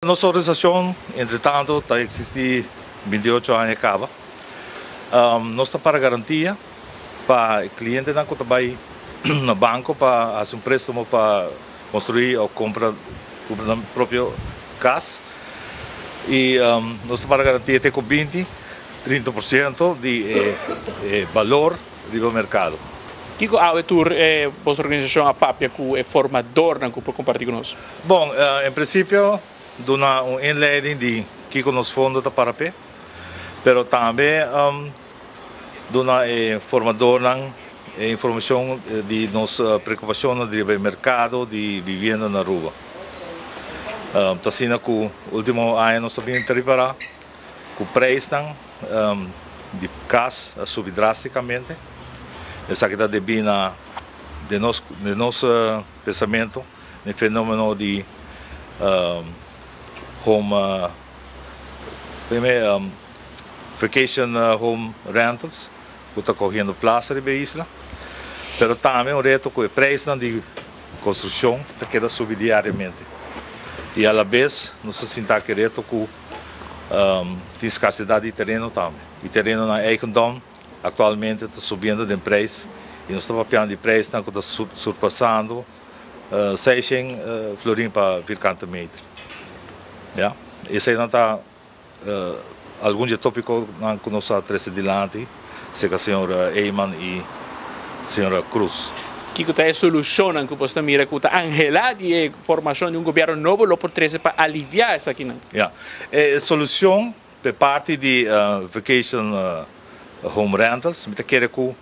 Nos organisashon, entretantu, ta eksistí 28 aña kaba. Nos ta para garantia pa e klientenan ku ta bai na banko pa hasi un préstamo pa konstruí òf kumpra nan propio kas. I nos ta para garantia te ku 20, 30% di e balor riba merkado. Kiko awe tur e boso organisashon a papia ku e formadornan ku por kompartí ku nos? Bon, en prinsipio duna un inleiding di kiko nos fondo ta para p'e, pero tambe duna e formadornan e informashon di nos preokupashonnan riba e merkado di vivienda na Aruba. Ta asina ku ultimo aña nos ta bin ta ripará ku preisnan di kas a subi drástikamente. Esaki ta debí na den nos den nos pensamentu den fenómeno di home vacation home rentals ku ta kohiendo plasa riba e isla. Pero tambe un reto ku e preisnan di konstrukshon ta keda subi diariamente i alabes nos ta sinta aki reto ku tin skarsedat di tereno tambe. I terenonan eigendom aktualmente ta subiendo den preis i nos ta papiando di preisnan ku ta surpasando 600 florin pa vierkante meter. Ya, eseinan ta algun di e topikonan ku nos a trese dilanti serka señor Eman i señora Cruz. Kiko ta e solushonnan ku boso ta mira ku ta anhelá di e formashon di un gobièrnu nobo lo por trese pa aliviá esakinan? Ya, e solushon pa e parti di vacation home rentals mi ta kere ku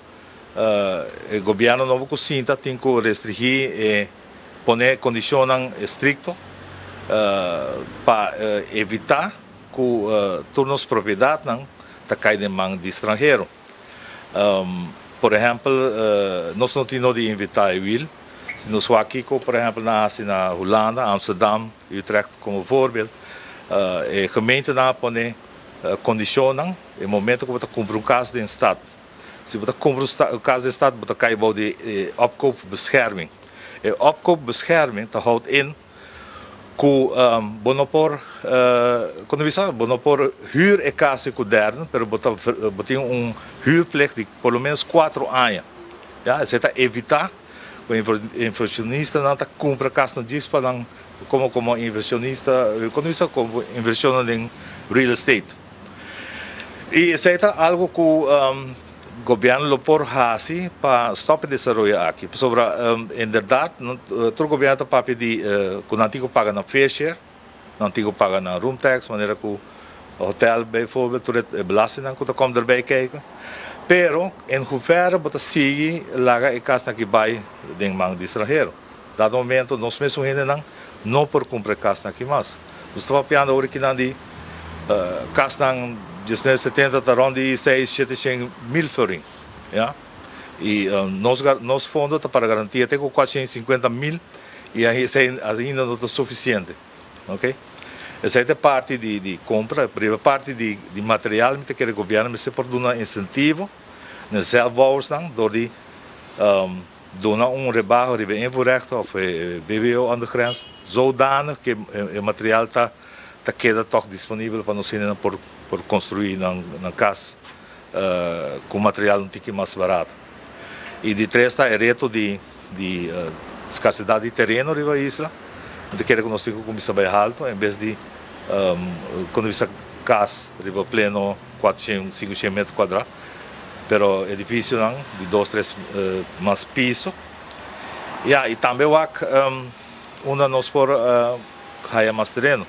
e gobièrnu nobo ku sinta tin ku restringí e pone kondishonnan estrikto pa evitá ku tur nos propiedatnan ta kai den man di stranhero. Por ehèmpel, nos no tin no di invitá e wiel. Si nos wak kiko por ehèmpel nan a hasi na Hulanda, Amsterdam, Utrecht komo voorbeeld, e gemeentenan a pone kondishonnan e momento ku bo ta kumpra un kas den stad. Si bo ta kumpra un kas den stad bo ta kai bou di e opkoopbescherming. E opkoopbescherming ta houdt in ku bo no por, kon ta bisa, bo no por hür e kas ku derden, pero bo ta bo tin un hürplicht di por lo menos kuatro aña. Ya, esei ta evitá ku invershonistanan ta kumpra kasnan djis pa nan komo komo invershonista, kon ta bisa, komo invershonnan den real estate. I esei ta algu ku Gobièrnu lo por hasi pa stòp e desaroyo aki, pasobra inderdat tur gobièrnu ta papia di ku nan tin ku paga nan fair share, nan tin ku paga nan room tax, manera ku hotèl bijvoorbeeld, tur e belastingnan ku ta kòm derbij kijken. Pero en hoeverre bo ta sigui laga e kasnan aki bai den man di stranhero? Dado momento nos mesun hendenan no por kumpra e kasnan aki mas. Nos ta papiando ora kinan di kasnan 1970 ta rond di seis, shete shen mil florin, ya. I nos fondo ta para garantia te ku 450.000 i esei ainda no ta sufisiente, ok. Esei ta e parti di kompra. Riba e parti di material mi ta kere gobièrnu mester por duna insentivo na zelfbouwersnan dor di duna un rebaho riba e invoerrecht of e BBO ondergrens zodanig ku e material ta ta keda tòg disponibel pa nos hendenan por por konstruí nan nan kas ku material un tiki mas barato. I di tres ta e reto di di skarsedat di tereno riba e isla. Mi ta kere ku nos tin ku kuminsá bai haltu en bes di konta bisa kas riba pleno 400, 500 metro kuadrá, pero edifisionan di dos, tres mas piso. Ya, i tambe wak unda nos por haya mas tereno.